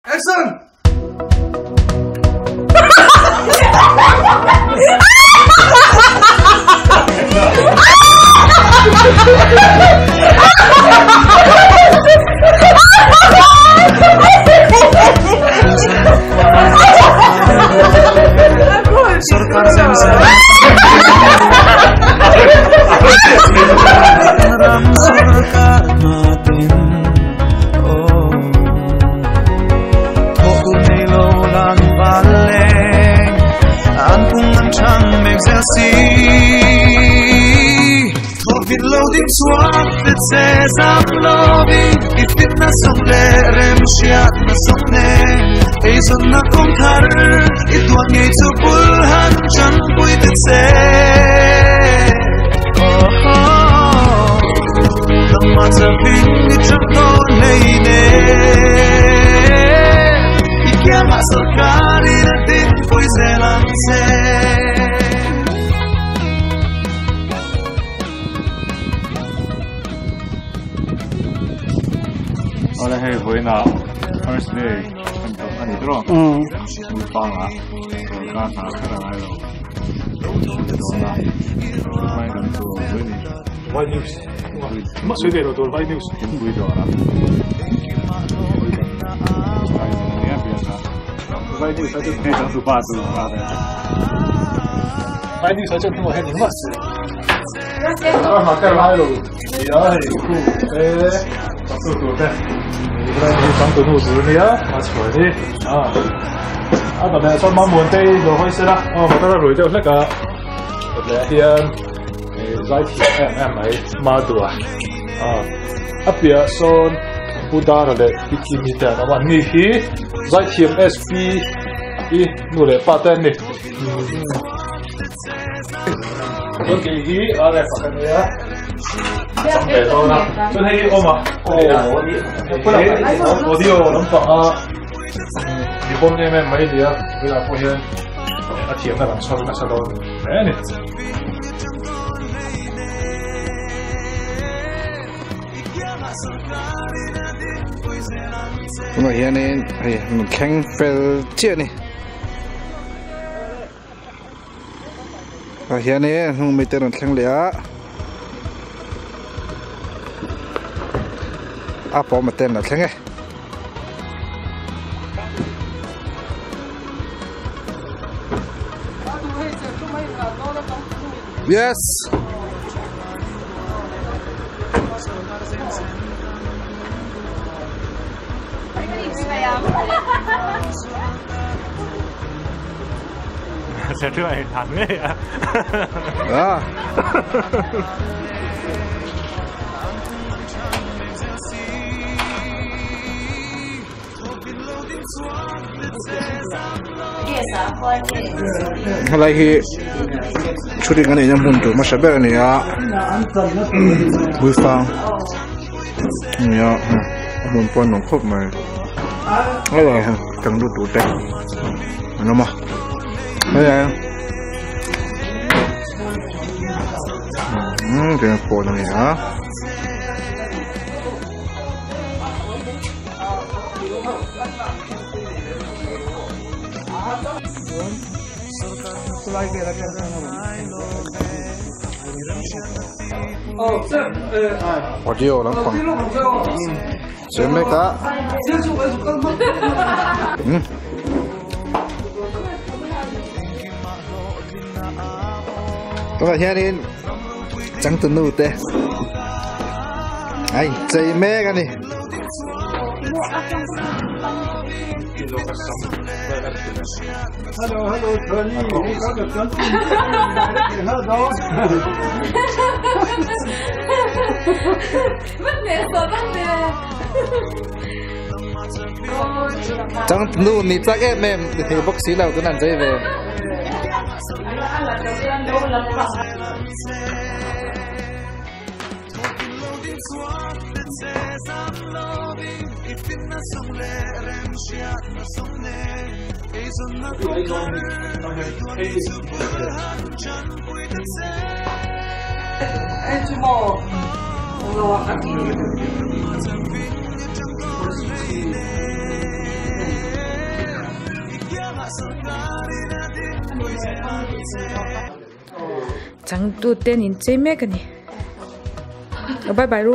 Action! Ole hei vawiin ah first day kan tawh a ni tawh Mupang ah sorkar hna kher a ngai lo dawn a vai kan chu vawi ni Vai news mah sawi ve lo tur vai news thingpui dawr ah vai news a chu hei changtupa chu a ve vai news a chu hnungah hian engmah sorkar hna kher a ngai lo nia hei khu te changtu tur te vai news changtu nu tur ania a chhuah ni a a dawhmeh chuan Mamuante i lo hawi sela aw motor a rui deuh hlek a leh hian zai thiam em em mai Madua a piah sawn Pu Dara leh Pi Kimi te an awm a ni hi zai thiam SP i nu leh pa te an ni. Chuan kei hi RF a ka nia a chang ve dawn a chuan hei hi awm a hei hi audio lampang a mi bawm em em mai nia tunah pawh hian a thiamna kan chhawr nasa dawn hle a ni. Tunah hianin hei min thleng fel chiah a ni. Tah hian in hnung mi te rawn thleng leh a a pawm te an lo thleng e. Yes. À. Helai hi shooting a neihna hmun tur hmasa ber a ni a Hmuifang a ni a a hmun pawh a nuam khawp mai helai hi kan lut tur te an awm a helai umm tihian phone a ni a. Audio lampang sawi mek a umm tunah hianin changtunu te a inchei mek a ni. Changtunu ni chak em em ni thei bawk si lo tuna an chei ve. Changtu te an inchei mek a ni. Bye bye ru.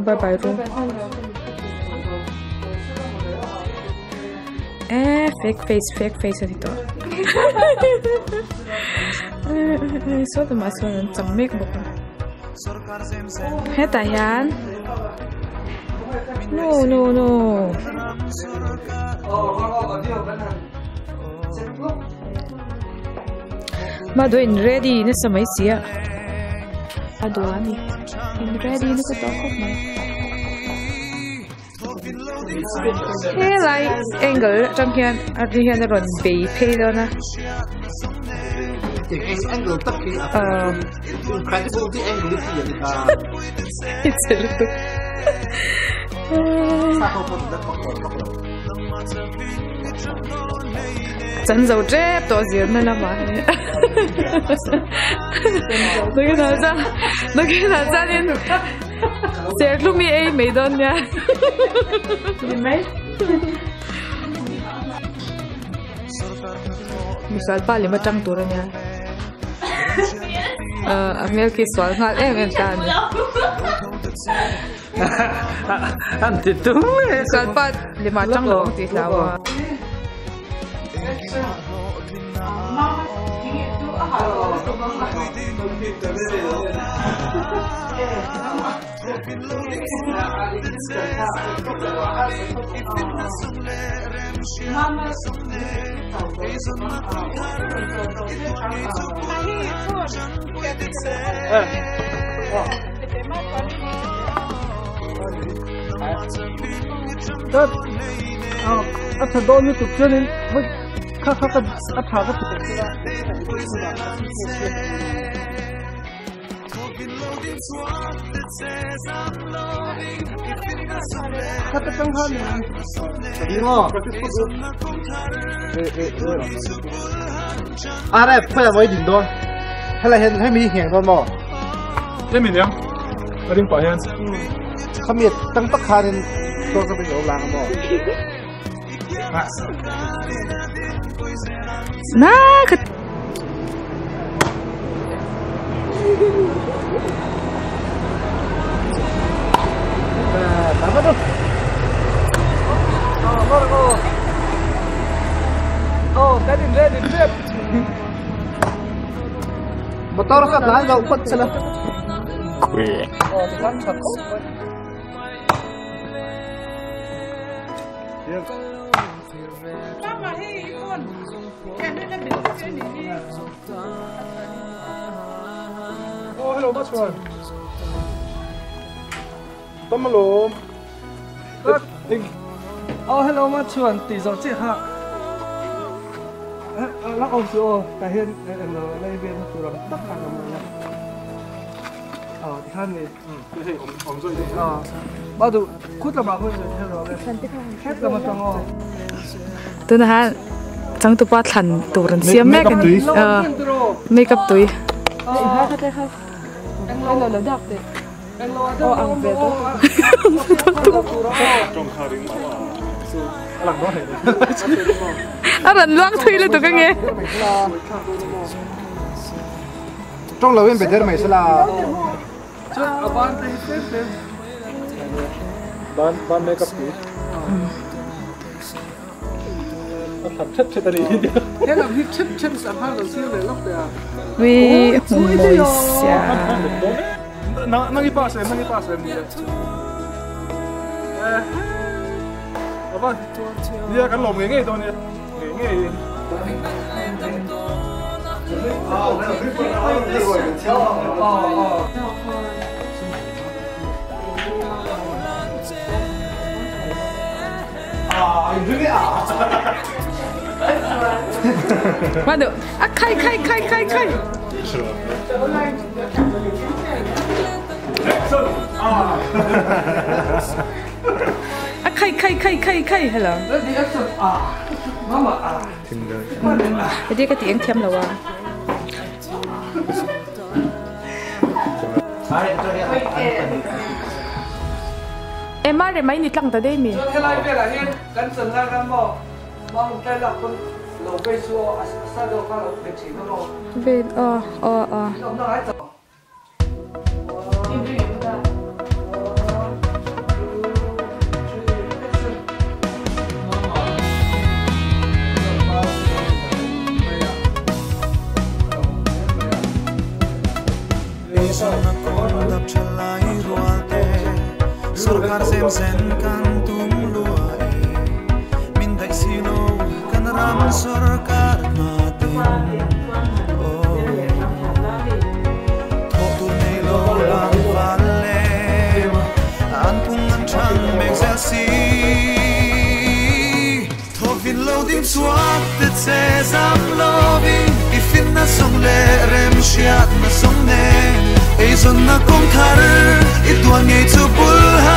Bye bye ru. Eh, fake face, fake face a ni tawh. Saw lamah sawn an chang mek bawk a. Hetah hian no no no. Hma duh in ready nasa mai si a a duh a ni in ready nasa tawh khawp mai helai angle atang hian a ri hian a rawn bei phei dawn a Chan zo tep tawh zirna lamah hi nakinah chuan nakinah chuanin serthlum hi ei mai dawn nia ni mai misual pa lem atang tur ania a hmel khi sual nghal em em ta a ni. An ti tung e. Sual pa lema tang lo ang tih hlau a. A tha dawn lutuk chuanin kha kha ka a tha ka ti kha ta tang khan à đây phải là mấy điểm đó hay là hiện hay mi hiện thôi mà Thế mình nhá ở đỉnh quả hiện không biết tăng tốc kha nên tôi sẽ bị ổn làng mà Na ka Motor ka lai lo khat sala. Oh, hello, much one. Tamalo. Oh, hello, much one. Tỷ gió chết hả? Lắc ông chú tại hiện ở đây bên chú là tất cả mọi người. Ờ, thì khăn này. Cái gì ông ông rồi đi. Ờ, bao đủ cút là bảo hơn rồi theo rồi. Hết là một tầng rồi. Tuna ha chang tu pa thlan tur an siam mek ani. Make up tui. Oh ang ve to. A ran luang thui le tu ka nge. Trong lâu em bị der mày sẽ là ban ban make up tui. Thật chất chất đi. Thế là hít chất chất sản phẩm đầu tiên này lóc đấy à? Vì mồi xia. Nang ipa sem, nang ipa sem đi. Apa? Dia kan lom nghe tôi nè. Nghe nghe. Mà được. À khai khai khai khai khai. À khai khai khai khai khai hello. Cái cái tiếng thêm là em mà để mấy nít lăng ta đây mi. Thế này về là hiện cắn sừng ra cắn bò, bao tay lọc con. Vel aw aw aw. Sorkar sem sen kan tum lua e min dai silo kan ram sorkar na ten o tho tu nei lo lang van le an pung an chang mek za si tho vin lo dim suak te che zam lo vi i fin na song le rem shiat na song ne ei zon na kong thar i tuan ngei chu bul.